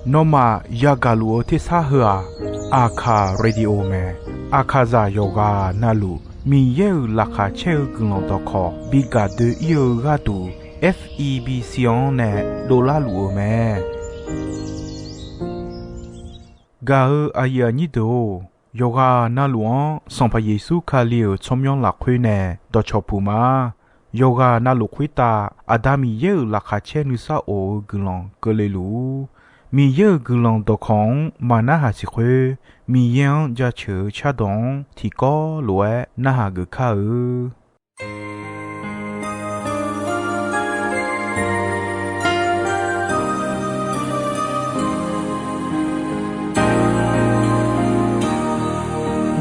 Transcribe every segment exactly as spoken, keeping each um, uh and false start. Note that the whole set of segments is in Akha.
Nawmaf yagaq luf-eu tersar heu-aq, Aqkaq Radio mae. Aqkaqzaq yawqghaq navluf Miqyaer-euq laqkhaq caer-eu guiqlanq dawqkawq bi gaq doe-ir-eu gharduq, F E B C-anr nae dovlar luf-eu mae. Gaq-eu aqyuif aqnyir deuq-or, yawqghaq navluf-anr Sanqpaq Yeqsur Kali-euq tsawrmyanr lafkhoer nae dawqcawq puq ma. Yawqghaq navluf khoertav Aqda Miqyaer-euq laqkhaq caer nuisar of-eu guiqlanq keuvle luf-ur. Miqyaer-euq guiqlanq dawqkawq-anr maq narhaq siq khoer, Miqyaer-anr jaceuq-eu cardawq-anr tiqkawv lof-aer narhaq geuf kar-eu.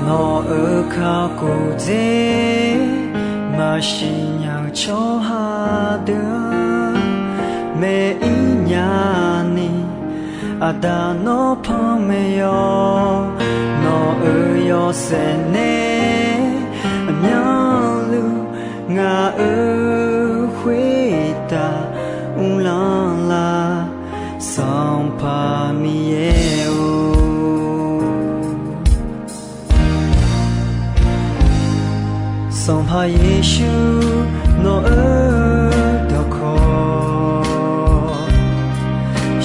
Nawq-euq kakhof dzer maqsiq nya-eu tsawrhaq deuq-anr, maeq-ir nya ni, Aqda nawr panmaeq yawq. Nawq-euq yawshaef nae aqmyanluf ngaq-euq khoertav uvlanr lar, Sanqpaq Miqyaer-or. Sanqpaq Yeqsur nawq-euq dawqkawq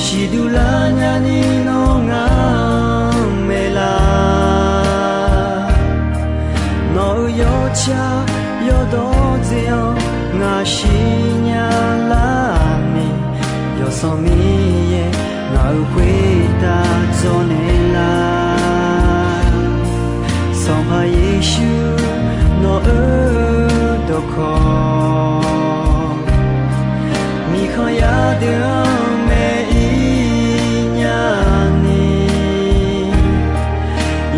siqduq lar nyani nawr ngar-anr maeqlar. Nawq-euq yawtsaq yawdawr dzae-anr ngaq siqnya lar ni, Yawsanr Miqyaer ngaq-euq khoertav dzawrnaeq lar. Sanqpaq Yeqsur nawq-euq dawqkawq, miqkhanq yar deuq-anr maeq-ir nya ni,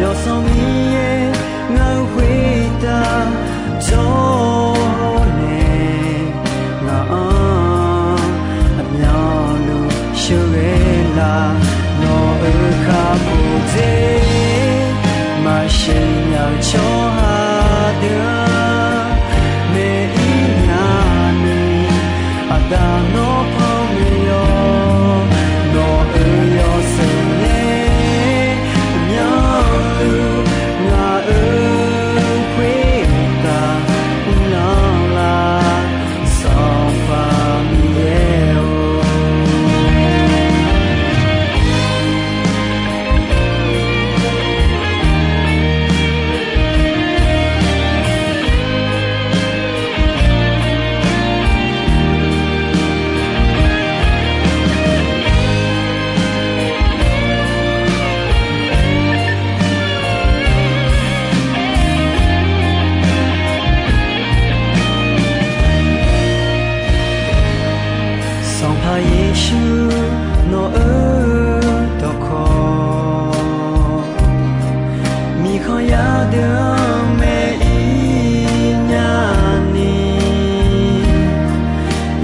Yawsanr Miqyaer ngaq-euq khoertav dzawrnaeq, ngaq-anr aqmyanluf sheuqghae lar. Nawq-euq kakhof dzer maqsiq nya-eu tsawrhaq deuq-anr maeq-ir nya ni, Aqda nawr panmaeq yawq. Nawq-euq yawshaef nae aqmyanluf ngaq-euq khoertav uvlanr lar, Sanqpaq Miqyaer-or. Sanqpaq Yeqsur nawq-euq dawqkawq, miqkhanq yar deuq-anr maeq-ir nya ni,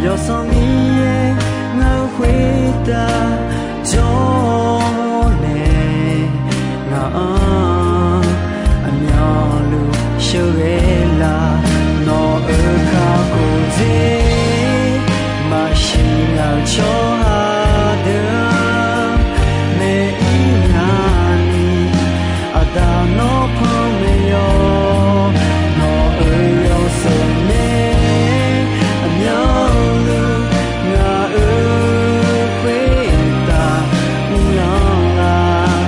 Yawsanr Miqyaer ngaq-euq khoertav dzawrnaeq, ngaq-anr aqmyanluf sheuqghae lar. Nawq-euq kakhof dzer maqsiq nya-eu tsawrhaq deuq-anr maeq-ir nya ni, Aqda nawr panmaeq yawq. Nawq-euq yawshaef nae aqmyanluf ngaq-euq khoertav uvlanr lar,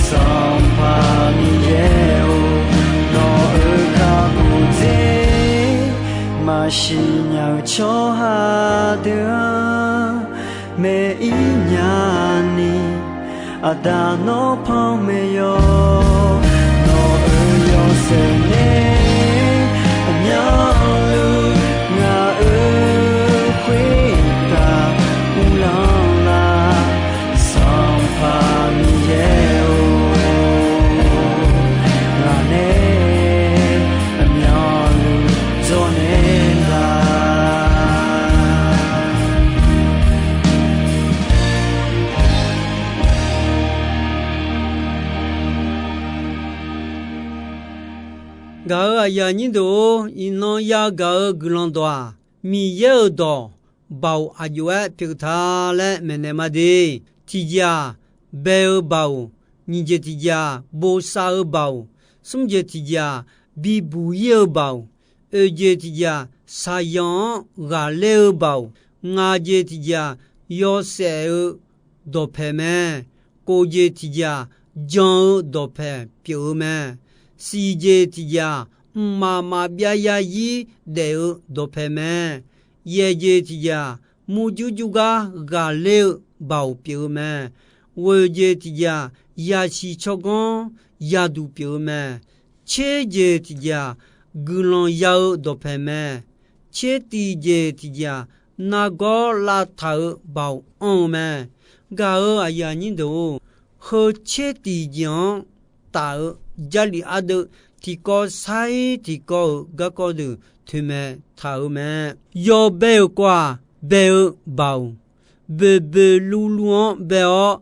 Sanqpaq Miqyaer-or. Nawq-euq kakhof dzer maqsiq nya-eu tsawrhaq deuq-anr maeq-ir nya ni, Aqda nawr panmaeq yawq. Nawq-euq yawshaef nae aqmyanluf ngaq-euq khoertav uvlanr lar, Sanqpaq Miqyaer-or. Ngaq nae aqmyanluf dzawrnaeq lar. Gaq-euq aqyuif aqnyir deuq-or, iqnan yagaq-eu guiqlanq dawq-aq, Miqyaer-euq dawq baoq aqjox-aer pyeuf ta laer maeqnaeq ma de. Tiqjeq-aq, bae-eu baoq. Nyiq jeq tiqjeq-aq, bosav-eu baoq. Smr jeq tiqjeq-aq, bibuq ir-eu baoq. Oeq jeq tiqjeq-aq, shaqyanq-anr ghaqler-eu baoq. Ngaq jeq tiqjeq-aq, yawshaef-eu dawqpaeq mae. Kof jeq tiqjeq-aq, jan-eu dawqpaeq pyeuf-eu mae. Siq jeq tiqjeq-aq, mqmaq maqbyav yarzir daef-eu dawqpaeq mae. Yaeq jeq tiqjeq-aq, murjur jur gar ghaqler-eu baoq pyeuf-eu mae. Ghoeq jeq tiqjeq-aq, yasiq tsawrganr yaduq pyeuf-eu mae. Tser jeq tiqjeq-aq, guiqlanq ya-eu dawqpaeq mae. Tser tiq jeq tiqjeq-aq, nargawr lavtaq-euq baoq anr-eu mae. Gaq-euq aqyuif aqnyir deuq-or, heu tser tiq jeq-anr taf-eu Jarlif ardeuv tiqkawv sair tiqkawv-euq garkawv deuq toeqmaeq taq-euq mae. Yawbae-euq kawv-aq, bae-eu baoq, boeqboeq luvluv-anr bae-awr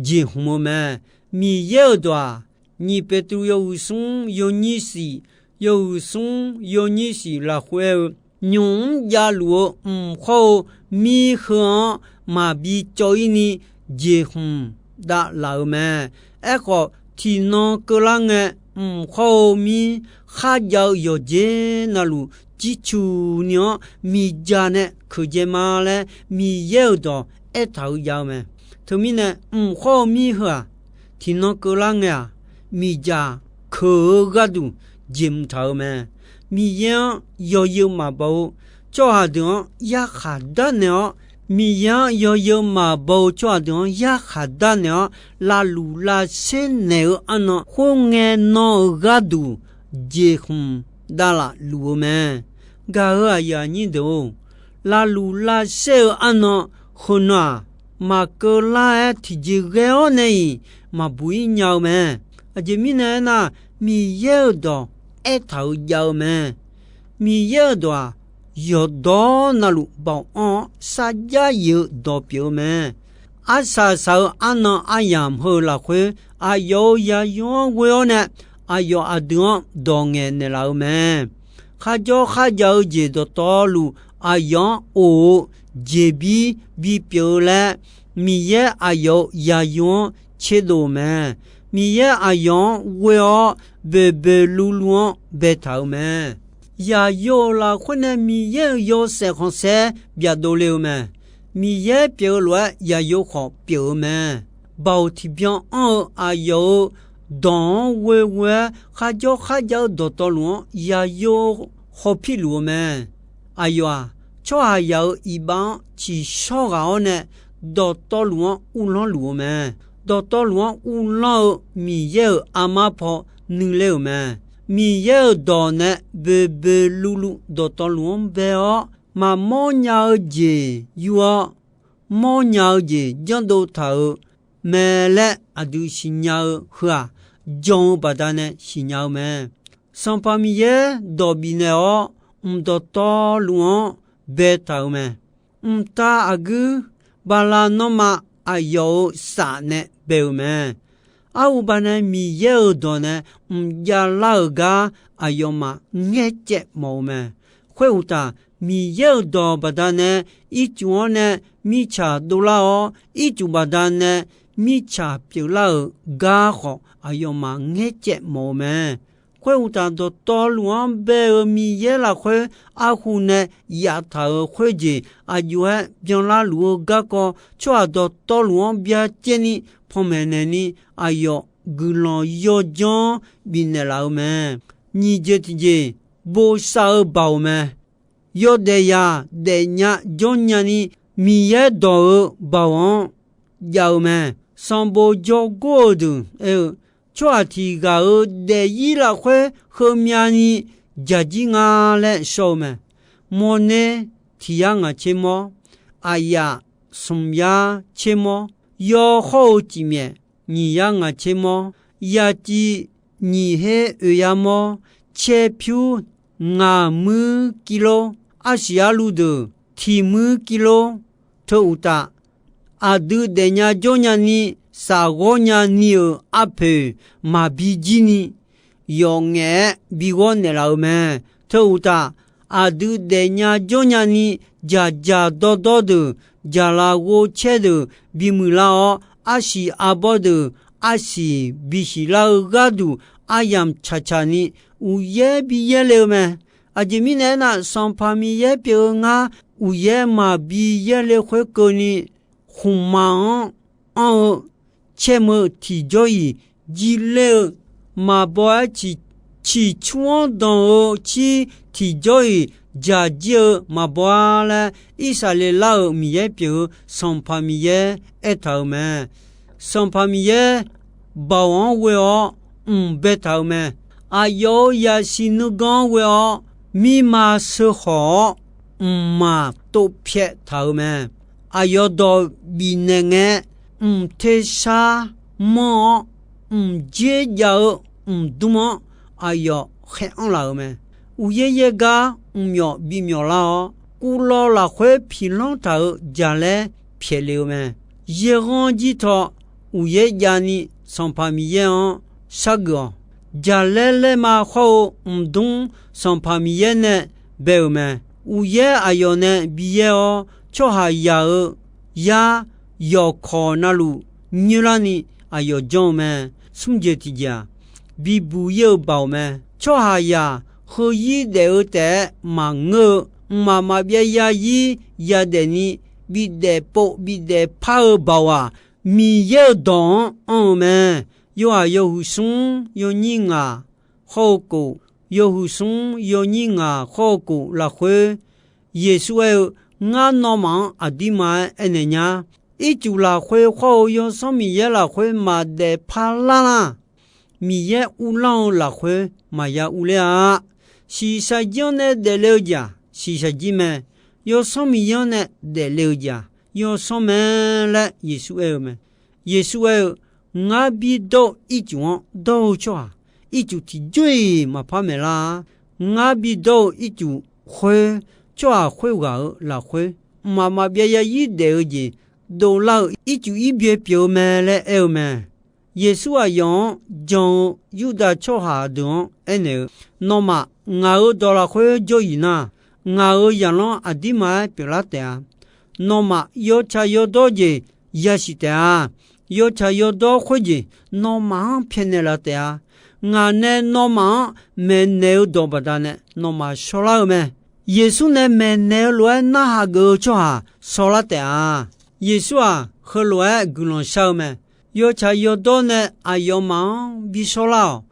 jeqhmq-eu mae. Miqyaer-euq dawq-aq, nyiq Beqtuvluv yawhuiq smr yawnyir siq, yawhuiq smr yawnyir siq lafkhoer-eu, nymq mr javluf-eu mq khawr-eu mir heu-anr maqbi cawv ir ni jeqhmq davlaf-euq mae. Aerkhawf, tiqnan keuvlar ngae, mq khawr-eu mir kharjav-eu yawqjeq navluf jircuq ni-anr miqdzaq nae keuqdzae ma laer Miqyaer-euq dawq aertaq-eu jav-eu mae. Teumirnae, mq khawr-eu mir heu-aq, tiqnan keuvlar ngae-aq, miqdzaq keuq-eu gharduq jeqhmq taq-eu mae. Miqyaer-anr yawzeu maqbaw-eu tsawrhaq deuq-anr yarkhaq darnaeq-awr, Miqyaer-anr yawzeu maqbaw-eu tsawrhaq deuq-anr yarkhaq darnaeq-awr, lavluf lavshaer naeq-eu arnan khoerngae nan-euq gharduq jeqhmq davlaf luf-eu mae. Gaq-euq aqyuif aqnyir deuq-or, lavluf lavshaer-eu arnan heunan-aq, maqkeuv lar-aer tiqjeq ghae-awr nae-iq maqbuq ir nya-eu mae. Aqjeq mirnae aernar, Miqyaer-euq dawq aertaq-euq jav-eu mae. Miqyaer-euq dawq-aq, yawqdawr navluf baoq anr-awr sarjax yif-eu dawq pyeuf-eu mae. Arsaq saq-eu arnan aryamq heu lafkhoer, aqyawf-euq yaqyo-anr ghoe-awr nae, aqyawf aqdui-anr dawq ngaeq naeqlaf-eu mae. Kharjawr kharjav-eu jeq dawqtawvluf aqyawf-anr of-eu jeqbir bipyeuf-eu laer, Miqyaer aqyawf-euq yaqyo-anr tserdov-eu mae. Miqyaer aqyawf-anr ghoe-awr boeqboeq luvluv-anr baetaq-euq mae. Yaqyo-euq lafkhoer nae Miqyaer-euq yawshaef khanqsaer byaqdov le-eu mae. Miqyaer pyeuf-eu lof-aer yaqyo khawf pyeuf-eu mae. Baoq tiqbyan anr-eu aqyawf-euq dawq-anr ghoeghoe-aer kharjawr kharjav-eu dawqtawvluf-anr yaqyo khawpir luf-eu mae. Aqyawf-aq, tsawrhaqzaq-euq iqbax-anr tsiqshawr ghaq-awr nae dawqtawvluf-anr uvlanr luf-eu mae. Dawqtawvluf-anr uvlanr-eu Miqyaer-euq armar paw nuiler-euq mae. Miqyaer-euq dawq nae boeqboeq luvluv dawqtawvluf-anr bae-awr, maqmawr nya-eu jeq yur-awr, mawrnya-eu jeq janrdov taq-euq mae laer aqdui siqnya-eu heu-aq, jan-eu baqdanae siqnya-eu mae. Sanqpaq Miqyaer dawq bifnaeq-awr, mq dawqtawvluf-anr baetaq-euq mae. Mqtav aqguir bala nanrma aqyawf-euq saf nae bae-euq mae. Aruqbaq nae Miqyaer-euq dawq nae mqjav lar-euq gar aqyawfmaf ngaercaev mawf-eu mae. Khoeruqtaf, Miqyaer-euq dawq baqdanae ircuf-anr nae mirtsaq dovlar-awr, ircuf baqdanae mirtsaq pyeuflar-euq gar khawf, aqyawfmaf ngaercaev mawf-eu mae. Khoeruqtaf, dawqtawvluf-anr bae-eu Miqyaer lafkhoer arhu nae yaftaq-euq khoerjeq aqjox-aer byanlar luf-eu garkawv, tsawrhaq dawqtawvluf-anr byacaevni panmaeq naeqni, aqyawf guiqlanq yawdzanr bifnaeq laf-eu mae. Nyiq jeq tiqjeq, bosav-eu baoq mae. Yawdaef yaq daefnya jawrnya ni, Miqyaer dawq-euq baoq-anr jav-eu mae. Sanqbof jawrgor-eu deuq aer-eu, tsawrhaq tiq ghaq-euq daefzir lafkhoer heumyani dzaqjir nga laer shawr-eu mae. Mawrner tiq yar ngaq tser mawr, aqyaf smq yar tser mawr, yawhawr-eu cifmyaef nyiq yar ngaq tser mawr, yaciv nyiq her oeq yar mawr, caer pyur ngaq muir kilo, arsiq arluv deuq tiq muir kilo. Teu uqtaf, aqdui daefnya jawrnya ni, shafghawr nya ni-euq arpoeq maqbi jir ni, yawf ngaef-aer bi ghawr naeqlaf-eu mae. Teu uqtaf, aqdui daefnya jawrnya ni, dzaqdzaq dawrdawr deuq, dzaqlaf ghovcaer deuq bimuiq lar-awr, arsiq arbawr deuq arsiq bisiq lar-eu gharduq, aryamq tsaqtsaqni uqyaer bi yaerle-eu mae. Aqjeq mirnae aernar, Sanqpaq Miqyaer pyeuf-eu ngar uqyaer maqbi yaerle khoerkeuvni, khmqmaq-anr anr-eu caermeu tiqjawr-iq jirler-eu maqbaw-aer, ciqcur-anr danq-eu cir tiqjawr-iq dzaq jir-eu maqbaw-ar laer, Irsaqleqlav-euq Miqyaer pyeuf-eu Sanqpaq Miqyaer aertaq-euq mae. Sanqpaq Miqyaer baoq-anr ghoe-awr mq baetaq-euq mae. Aqyawf-euq zaqsiq nuiganr-anr ghoe-awr, mirma sheukhawq-awr, mqmaq tovpyaev taq-euq mae. Aqyawf dawq bifnaeq ngae, mq tersar manr-awr, mq dzer jav-eu mqdmr-anr aqyawf khaeranr laf-euq mae. Uqyaer yaer gar mqmyawf bimyawf lar-awr, kuvlawv lafkhoer piqlanr taq-euq jaqlaer pyaeqle-eu mae. Yaerghanr jir taw uqyaer javni Sanqpaq Miqyaer-anr shargeuf-awq. Jaqlaer laerma khawr-eu mqdmr Sanqpaq Miqyaer nae bae-euq mae. Uqyaer aqyawf nae bi yaer-awr, tsawrhaqzaq-euq yar yawqkawq navluf nyoerlarni aqyawf janr-eu mae. Smr jeq tiqjeq-aq, bibuq ir-eu baoq mae. Tsawrhaqzaq heuzir daef-eu taef-aer maqngeur-eu, mqmaq maqbyav yazir yadaef ni bidaef pov bidaef par-eu baoq-aq, Miqyaer-euq dawq-anr anr-eu mae. Yorhaq yawhuiq smr yawnyir ngaq khawr-eu kof, yawhuiq smr yawnyir ngaq khawr-eu kof lafkhoer, Yeqsur aer-eu, Ngar nawmaf-anr aqdirma-aer aernaeq nya. Ircuf lafkhoer khawr-eu Yawsanr Miqyaer lafkhoer maqdaef parlar nar, Miqyaer uvlanr-eu lafkhoer maqya uvler-a. Shiqshaq jir-anr nae daefle-eu jeq-aq, shiqshaq jir mae. Yawsanr Miqyaer-anr nae daefle-eu jeq-aq, yawsanr mae laer Yeqsur aer-eu mae. Yeqsur aer-eu, Ngar bidawr-eu ircuf-anr dawr-eu tsawrhaq, ircuf tiqjawr-iq maqpar maeqlar-a. Ngar bidawr-eu ircuf khoer, tsawrhaq khoerghaq-euq lafkhoer, mqmaq maqbyav yazir daef-eu jeq dovlar-euq ircuf ir byae pyeuf-eu mae laer aer-eu mae. Yeqsur aqyawf-anr jan-eu Yurdav tsawrhaq deuq-anr aernaeq-eu, Nawmaf ngaq-euq dawq lafkhoer jawr-iq nar, ngaq-euq zaqlanr aqdirma-aer pyeuflar taef-a. Nawmaf yawtsaq yawdawr jeq yasiq taef-a. Yawtsaq yawdawr khoerjeq nawmaf-anr pyaeqnaeq laf taef-a. Ngaq nae nawmaf-anr maeqnaeq-eu dawq baqdanae nawmaf shawrlar-eu mae. Yeqsur nae maeqnaeq-eu lof-aer narhaq geuf-eu tsawrhaq shawrlar taef-a. Yeqsur-aq, heulof-aer guiqlanq shar-eu mae. Yawtsaq yawdawr nae aqyawfmaf-anr bi shawrlar-awq.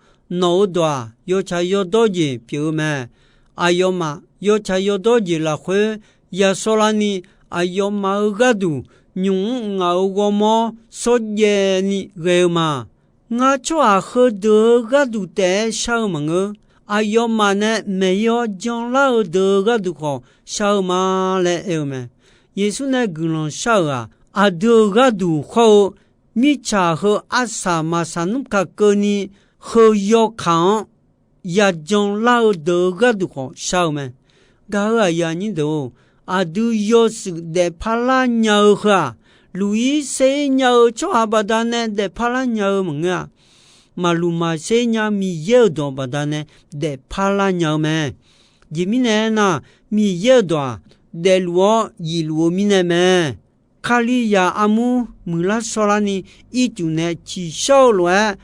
Nawq-euq dawq-aq, yawtsaq yawdawr jeq pyeuf-eu mae. Aqyawfmaf yawtsaq yawdawr jeq lafkhoer ya shawrlarni, aqyawfmaf-euq gharduq nymq-mr ngaq-euq ghawrmawr shawrjaev ni ghae-eu ma. Ngar tsawrhaq heudeuq-euq gharduq taef-aer shar-eu maqngeur. Aqyawfmaf nae maeq-ir-awr janlar-eu deuq-euq gharduq khawf shar-eu ma laer aer-eu mae. Yeqsur nae guiqlanq shar-euq-aq, aqdui-euq gharduq khawr-eu mirtsaq heu arsaq maqsaq nmr kaq keuvni heu yawkaq-anr yajan lar-eu deuq-euq gharduq khawf shar-eu mae. Gaq-euq aqyuif aqnyir deuq-or, aqdui yawshuif daefpar lar nya-eu heu-aq, luq-ir saer-ir nya-eu tsawrhaq baqdanae daefpar lar nya-eu maqngeur-a. Maqluq maqsaer nya Miqyaer-euq dawq baqdanae daefpar lar nya-eu mae. Jeq mirnae aernar, Miqyaer-euq dawq-aq, daefluf-awr yifluf-eu mirnae mae. Kalizaq armur muiqlar shawrlarni ircuf nae tsiqshawr-eu lof-aer,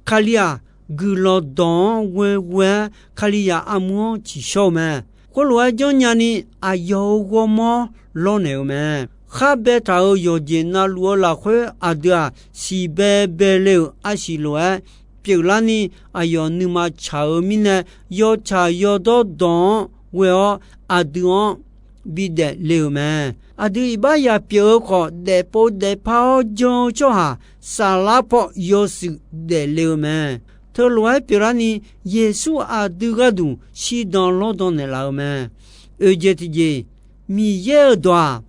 Kali-aq, guiqlanq dawq-anr ghoeghoe-aer Kalizaq armur-anr tsiqshawr-eu mae. Khoerlof-aer janrnya ni aqyawf-euq ghawrmawr lawrnaeq-eu mae. Khar baetaq-euq yawqjeq navluf-eu lafkhoer aqdui-aq, siqbae baele-euq arsiq lof-aer pyeuflarni, aqyawf nuima tsaq-euq mirnae, yawtsaq yawdawr dawq-anr ghoe-awr aqdui-anr bidaef le-euq mae. Aqdui iqbax yaq pyeuf-eu khawf, daefpov daefpar-awr jan-eu tsawrhaq saflar paw yawshuif daefle-eu mae. Teulof-aer pyeuflarni, Yeqsur aqdui gharduq shirdan lawrdan naeqlaf-eu mae. Oeqjeq tiqjeq, Miqyaer-euq dawq-aq,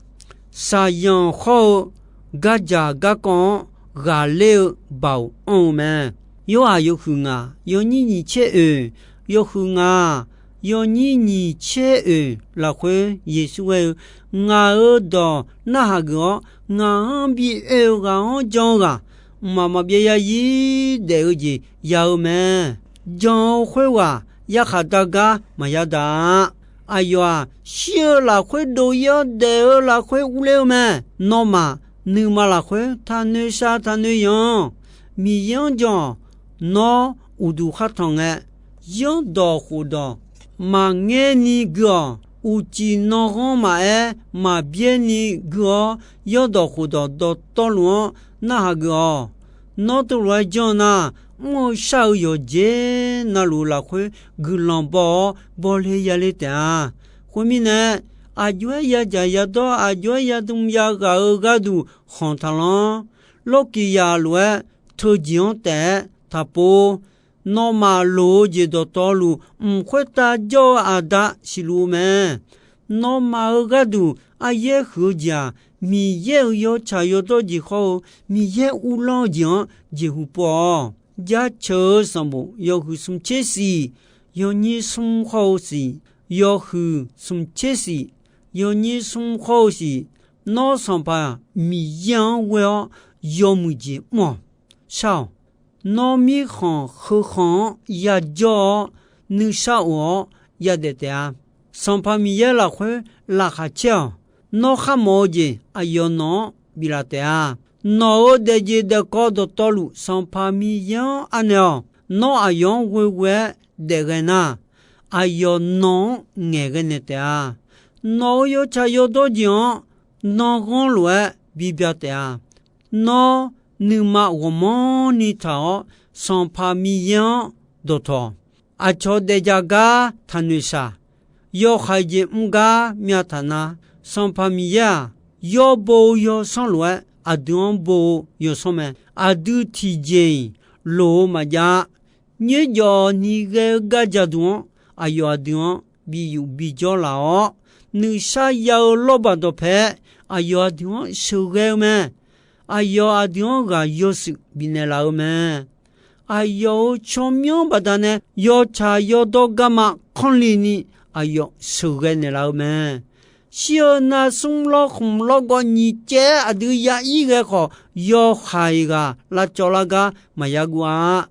saqyanq khawr-eu gardzaq garkawv-anr ghaqler-eu baoq anr-eu mae. Yorhaq yawhuiq ngaq yawnyir nyiq tser oeq, yawhuiq ngaq yawnyir nyiq tser oeq lafkhoer Yeqsur aer-eu, Ngaq-euq dawq narhaq geuf-awr, ngaq-anr bi oe-eu ghaq-anr jan-eu ghaq, mqmaq maqbyav yazir daef-eu jeq ya-eu mae. Jan-eu khoerghaq yarkhaq dar gar maqya daq-a. Aqyawf-aq, shir-eu lafkhoer dov-ir-awr, daef-eu lafkhoer urler-eu mae. Nawmaf, nuima lafkhoer taqnoeq shaq taqnoeq yanq-anr, Miqyaer-anr jan-awq. Nawr uqduq khar tanq ngae, zanrdawq khofdawq maqngaer ni gui-awq. Uqcif nanghanr maqaer, maqbyaer ni gui-awr, zanrdawq khofdawq dawqtawvluf-anr narhaq geuf-awq. Nawr teulof-aer janr-eu nar, mr-eu shar-eu yawqjeq navluf lafkhoer guiqlanq baw-awr bawle yale taef-a. Khoermirnae, aqjox-aer yadzaq yadawr, aqjox-aer yadm yaghaq-eu gharduq khanq taqlanr. Lawrkiqzaq lof-aer teujeq-anr taef-aer taqpov. Nawmaf loq-eu jeq dawqtawvluf, mq khoertav jawr-eu Aqda siqluf-eu mae. Nawmaf-euq gharduq aryaer huiq-eu jeq-aq, Miqyaer-euq yawtsaq yawdawr jeq khawr-eu, Miqyaer uvlanr-eu jeq-anr jeqhu pov-awq. Jaceuq-eu sanqbof yawhuiq smq tser shif, yawnyir smr khawr-eu shif, yawhuiq smq tser shif, yawnyir smr khawr-eu shif, Nawr Sanqpaq Miqyaer-anr ghoe-awr yawmuiq jeq mr-awq. Shar-awq. Nawr mirkhanq heukhanq-anr yajawr-awr, nuisar of-awr yadaef taef-a. Sanqpaq Miqyaer lafkhoer laqkhaq caer-awq. Nawr kharmawf-eu jeq aqyawf nawq-anr biflaf taef-a. Nawq-euq daefjeq daefkawv dawqtawvluf Sanqpaq Miqyaer-anr anaeq-awq. Nawr aqyawf-anr ghoeghoe-aer daefghae nar, aqyawf nawq-anr ngaeqghae naeq taef-a. Nawq-euq yawtsaq yawdawr jeq-anr nanghanr lof-aer bibya taef-a. Nawr nuima ghawqmanrni taq-awr, Sanqpaq Miqyaer-anr dawqtawq. Aqcawq daefdzaq gar taqnoeq shaq. Yawhaiq jeq mr gar myav taq na. Sanqpaq Miqyaer-aq, yawr bo-eu yawsanr lof-aer aqdui-anr bo-eu yawsanr mae. Aqdui tiqjeq-iq loq-eu maqjav-a. Nyoerjawf ni ghae-eu gar jaqduq-anr, aqyawf aqdui-anr bi yuf bi jawr laf-awr, nuisar ya-eu lawrbaq dawqpae-aer aqyawf aqdui-anr sheuqghae-eu mae. Aqyawf aqdui-anr ghaq yawshuif bifnaeq laf-eu mae. Aqyawf-euq tsawrmyanr baqdanae yawtsaq yawdawr garma kanrli ni aqyawf sheuqghae naeqlaf-eu mae. Shir-eu nar smr lawr khmq lawr gawv nyiq caev-aer aqdui ya ir ghae khawf, yawhaiq ghaq lavcawv lar gar maqya guv-a.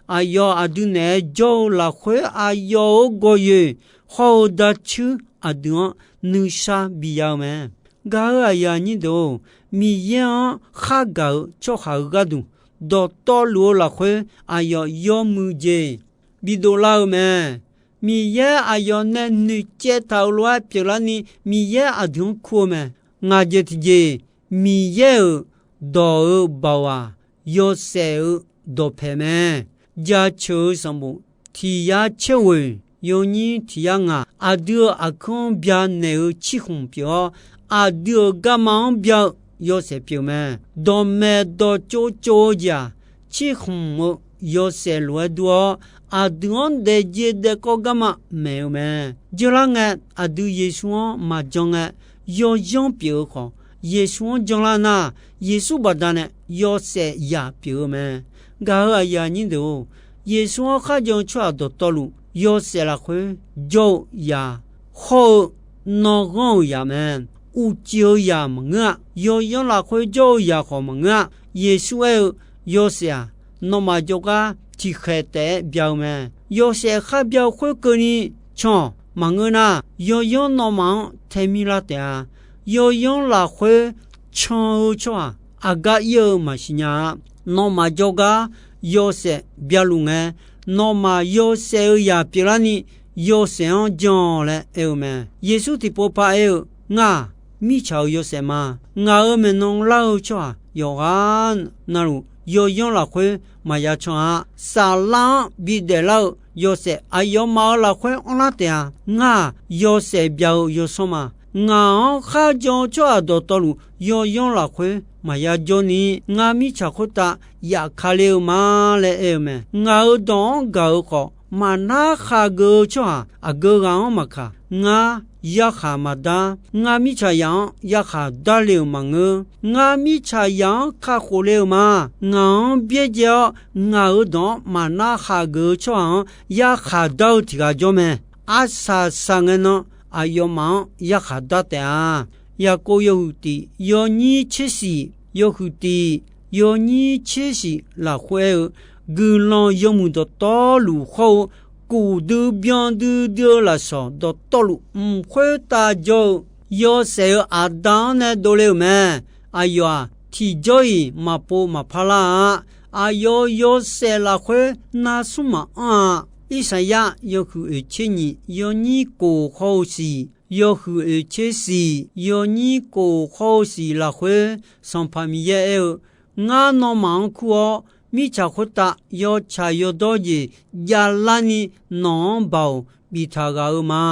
Aqyawf aqdui naeq-aer jawr-eu lafkhoer aqyawf-euq gawqyoeq hawr-eu darcuir aqdui-anr nuisar biya-eu mae. Gaq-euq aqyuif aqnyir deuq-or, Miqyaer-anr khargaq-eu tsawrhaq-euq gharduq dawqtawvluf-eu lafkhoer aqyawf yawmuiq jeq bidov lar-eu mae. Miqyaer aqyawf nae noeqcaev taq-euq lof-aer pyeuflarni, Miqyaer aqdui-anr kur-eu mae. Ngaq jeq tiqjeq, Miqyaer-euq dawq-euq baoq-aq, yawshaef-eu dawqpae mae. Jaceuq-eu sanqbof tiq yar caer ghoeq yawnyir tiq yar ngaq, aqdui-euq aqkuir-anr byanaeq-eu cirkhmq pyeuf-awr, aqdui-euq garma-anr bya-eu yawshaef pyeuf mae. Dawqmaeq dawqtsov tsov-eu jeq-aq, cirkhmq-eu yawshaef lof-aer dur-awr, aqdui-anr daefjeq daefkawv garma maeq-eu mae. Jeurlar ngae, aqdui Yeqsur-anr maqjan ngae, yawyanr pyeuf-eu khawf, Yeqsur-anr janlar nar, Yeqsur baqdanae yawshaef yaq pyeuf-eu mae. Gaq-euq aqyuif aqnyir deuq-or, Yeqsur-anr kharjan-eu tsawrhaq dawqtawvluf, yawshaef lafkhoer jawr-eu yaq, hawr-eu nanghanr-euq yaq mae. Uqcif-eu yaq maqngeur-a. Yawyanr lafkhoer jawr-eu yaq khawf maqngeur-a. Yeqsur aer-eu, yawshaef-aq, nawmaf jawrgar tiqkhaeq taef-aer bya-eu mae. Yawshaef khar bya-eu khoerkeuvni can-awq. Maqngeur nar, yawyanr nawmaf-anr tae mir lar taef-a. Yawyanr lafkhoer can-eu tsawrhaq aqgar ir-eu maqsiq nya-a. Nawmaf jawrgar yawshaef byaluf ngae, nawmaf yawshaef-eu yaq pyeuflarni, yawshaef-anr jan-awq laer aer-eu mae. Yeqsur tiqpov par aer-eu, Ngar-aq, mirtsaq-euq yawshaef ma. Ngaq-euq maeqnan lar-eu tsawrhaq yawqghaq navluf, yawyanr lafkhoer maqya can-a. Saflar-anr bidaef lar-eu yawshaef aqyawfmaf-euq lafkhoer anrlar taef-a. Ngar-aq, yawshaef bya-eu yawsanr ma. Ngaq-anr kharjan-eu tsawrhaq dawqtawvluf, yawyanr lafkhoer maqya jawrni, ngar mirtsaq khoertav yafkale-eu ma laer aer-eu mae. Ngaq-euq dawq-anr gaq-euq khawf, maqnar khaqgeuf-eu tsawrhaq aqgeu ghaq-anr maqkaq, ngar yarkhaq maqdar. Ngar mirtsaqzaq-anr yarkhaq darle-euq maqngeur. Ngar mirtsaqzaq-anr kakhof le-euq ma. Ngaq-anr byaerdzae-awr, ngaq-euq dawq-anr maqnar khaqgeuf-eu tsawrhaq-anr yarkhaq dar-eu tiq ghaq jawr mae. Arsaq saqngae nan aqyawfmaf-anr yarkhaq dar taef-a. Yaqkov yawhuiq tiq yawnyir tser shif, yawhuiq tiq yawnyir tser shif lafkhoer aer-eu, guiqlanq yawmuiq dawqtawvluf hawr-eu uqdui byan duidui-eu lafsawq dawqtawvluf mq khoertav jawr-eu yawshaef-euq aqda-anr nae dovle-euq mae. Aqyawf-aq, tiqjawr-iq maqpov maqpar lar-a. Aqyawf yawshaef lafkhoer narsmr maqanr-a. Irsaqyar yawhuiq oeq tser nyiq, yawnyir kof khawr-eu siq, yawhuiq oeq tser siq, yawnyir kof khawr-eu siq lafkhoer, Sanqpaq Miqyaer aer-eu, Ngar nawmaf-anr kur-awr, mirtsaq khoertav yawtsaq yawdawr jeq javlarni nawq-anr baoq biftaq ghaq-eu ma.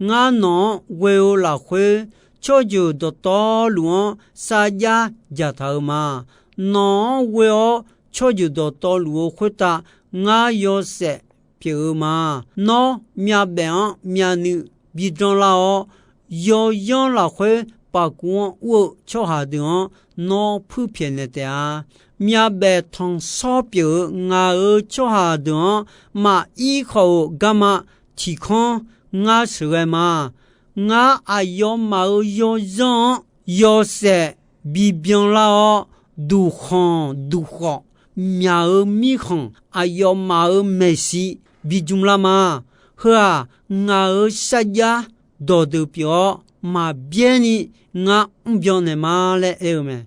Ngar nawq-anr ghoe-eu lafkhoer, tsawrjeuq dawqtawvluf-anr sarjax dzaqtaq-eu ma. Nawq-anr ghoe-awr tsawrjeuq dawqtawvluf-eu khoertav ngar yawshaef pyeuf-eu ma. Nawr myavbaef-anr myavnuiv bidanlar-awr, yawyanr lafkhoer pafkuv-anr ur-eu tsawrhaq deuq-anr nawr puirpyaeq naeq taef-a. Myavbaef tanqshawr pyeuf-eu ngaq-euq tsawrhaq deuq-anr maqir khawf-euq garma tiq kanr ngar sheuqghae ma. Ngar aqyawfmaf-euq yawyanr-anr yawshaef bibyan lar-awr, duqkhanq duqkhawf, myaq-euq mirkhanq, aqyawfmaf-euq maeqshi bijmr lar ma. Heu-aq, ngaq-euq sarjax dawqdeuq pyeuf-awr, maqbyaer ni ngar mrbyan naeq ma laer aer-eu mae.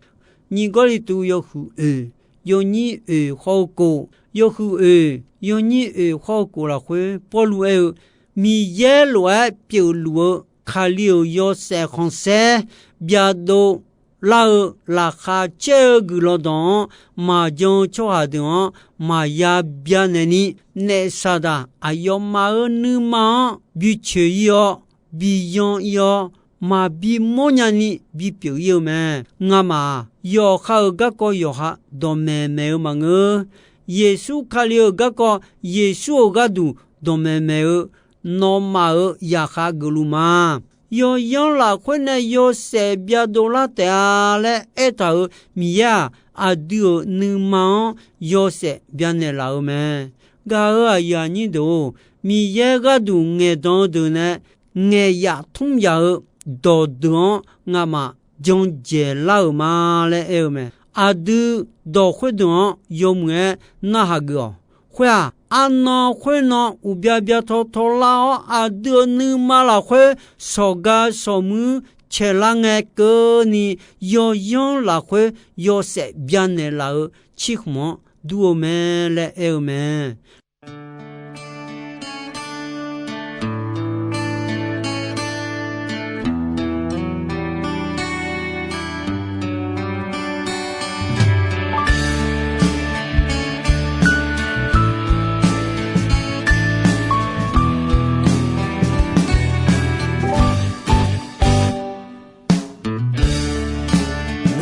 Nyiq Gawrliqtu yawhuiq oeq, yawnyir oeq khawr-eu kof, yawhuiq oeq, yawnyir oeq khawr-eu kof lafkhoer Pawrluv aer-eu, Miqyaer lof-aer pyeufluf-eu Kali-euq yawshaef khanqsaer byadov lar-eu laqkhaq caer-eu guiqlanq dawq-anr maqjan-eu tsawrhaq deuq-anr maqya byanaeq ni, naef Saqdaq aqyawfmaf-euq nuima-anr bicoeq ir-awr, biyan ir-awr, maqbi mawrnya ni bipyeuf ir-eu mae. Ngamaf-aq, yawqha-euq garkawv yawqha dawqmaeq maeq-eu maqngeur. Yeqsur Kali-euq garkawv, Yeqsur-euq gharduq dawqmaeq maeq-eu nawmaf-euq zaqkhav geufluf ma. Yawyanr lafkhoer nae yawshaef byadov lar taef-a laer aertaq-euq Miqyaer-aq, aqdui-euq nuima-anr yawshaef byanaeq laf-eu mae. Gaq-euq aqyuif aqnyir deuq-or, Miqyaer gharduq ngaeqdan-eu deuq nae ngaeqyaf tmr yaf-eu dawqdeuq-anr ngamaf jan dzaeqlar-euq ma laer aer-eu mae. Aqdui dawq khoerdeuq-anr yawmuiq-aer narhaq geuf-awq. Khoer-aq, arnan khoernan uqbya byataw tawlar-awr, aqdui-euq nuima lafkhoer sawqga sawqmuir caeqlar ngae keuvni, yawyanr lafkhoer yawshaef byanaeq laf-eu cirkhmq-anr dur-eu mae laer aer-eu mae.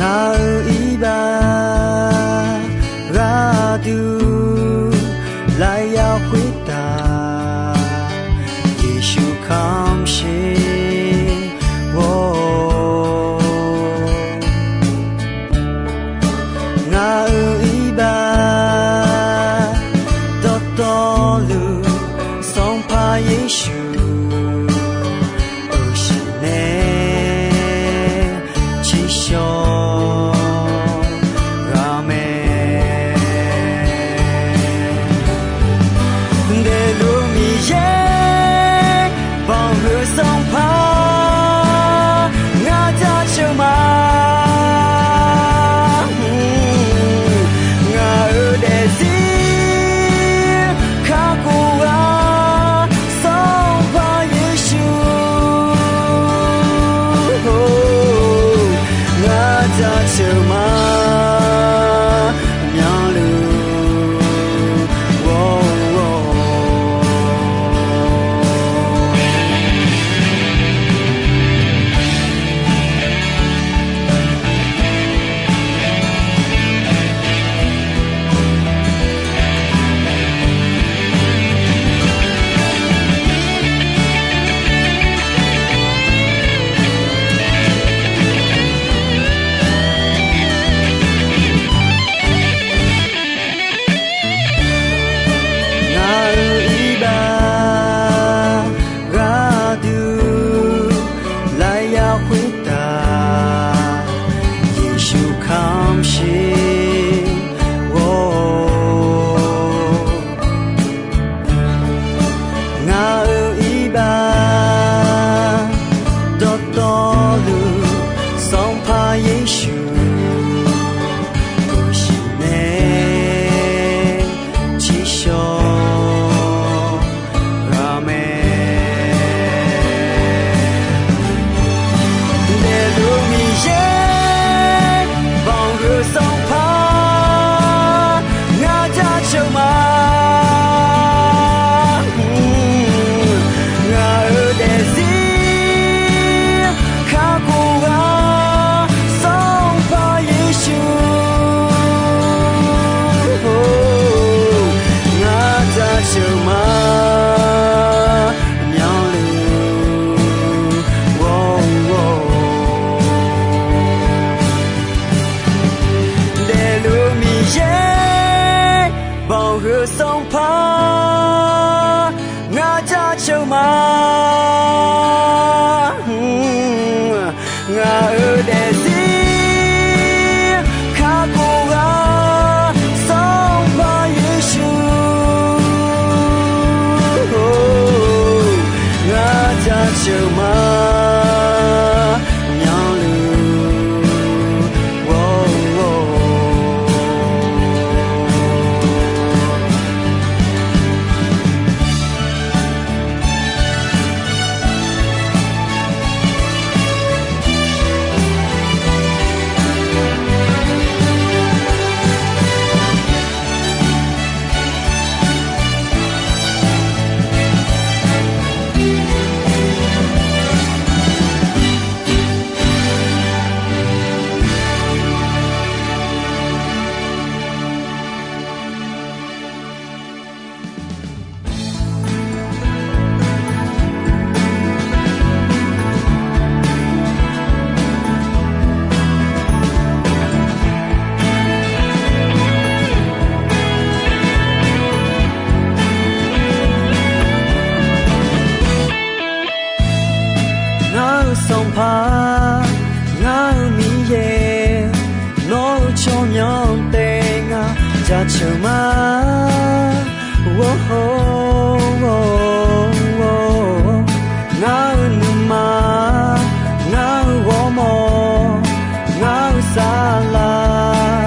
Ngaq-euq iqbax gharduq lafyaq khoertav, Yeqsur kamqsher-awr, ngaq-euq iqbax dawqtawvluf, Sanqpaq Yeqsur, euqshiq nae tsiqshawq ghaq mae. Daefluf Miqyaer, banqluf Sanqpaq, ngar jaceuq ma. Ngaq-euq daefzir kakhof ghaq, Sanqpaq Yeqsur, ngar jaceuq ma. Myanluf ghawr-awr, ngaq-euq iqbax gharduq lafyaq khoertav, Yeqsur kamqsher-awr, Heu Sanqpaq, ngar jaceuq ma. Ngaq-euq daefzir kakhof ghaq Sanqpaq Yeqsur, ngar jaceuq ma. Myanluf Ngar-eu Sanqpaq, ngar-eu Miqyaer, nawr-eu tsawrmyanr taef ngaq jaceuq ma. Ngar-eu nuima, ngar-eu ghawrmawr, ngar-eu saflar,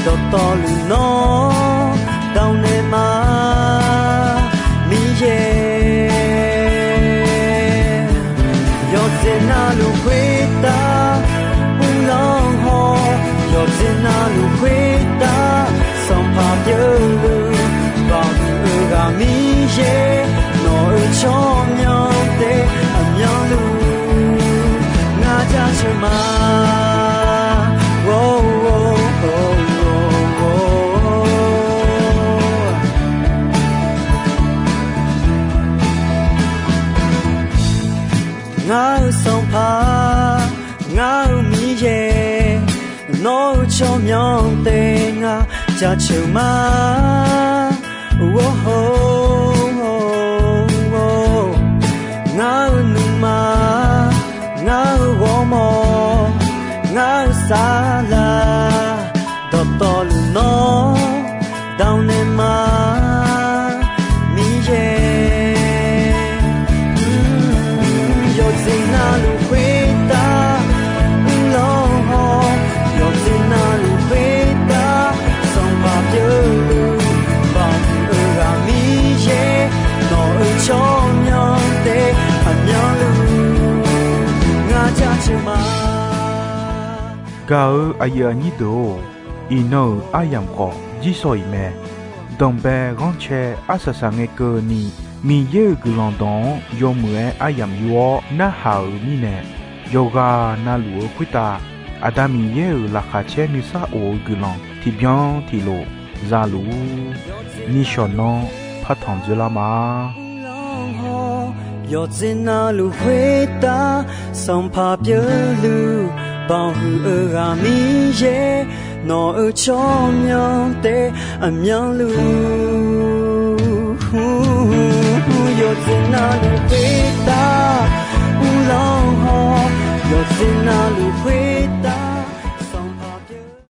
dawqtawvluf nawr dawq naeq ma, Miqyaer. Yawqjeq navluf khoertav uvlanr haw, yawqjeq navluf khoertav Sanqpaq pyeufluf, baqhuiq-eu ghaq Miqyaer, nawq-euq tsawrmyanr taef aqmyanluf ngar jaceuq ma. Ngar-eu Sanqpaq, ngar-eu Miqyaer, nawr-eu tsawrmyanr taef ngaq jaceuq ma. Ngar-eu nuima, ngar-eu ghawrmawr, ngar-eu saflar, dawqtawvluf nawr dawq naeq ma, Miqyaer. Yawqjeq navluf khoertav uvlanr haw, yawqjeq navluf khoertav Sanqpaq pyeufluf, baqhuiq-eu ghaq Miqyaer, nawq-euq tsawrmyanr taef aqmyanluf ngar jaceuq ma. Gaq-eu aqyuif aqnyir deuq-or, iqnan-euq aryamq khawf jirsawq iq mae. Danqbae ghanrcae arsaq saq ngae keuvni, Miqyaer-euq guiqlanq dawq-anr yawmuiq-aer aryamq yur-awr narhaq-euq mirnae, yawqghaq navluf-eu khoertav Aqda Miqyaer-euq laqkhaq caer nuisar of-eu guiqlanq tiqbyan tiqlof za luf-ur. Nishawq nanr partanq dzeurlar ma. Yawqjeq navluf khoertav Sanqpaq pyeufluf, baqhuiq-eu ghaq Miqyaer, nawq-euq tsawrmyanr taef aqmyanluf. Yawqjeq navluf khoertav uvlanr haw, yawqjeq navluf khoer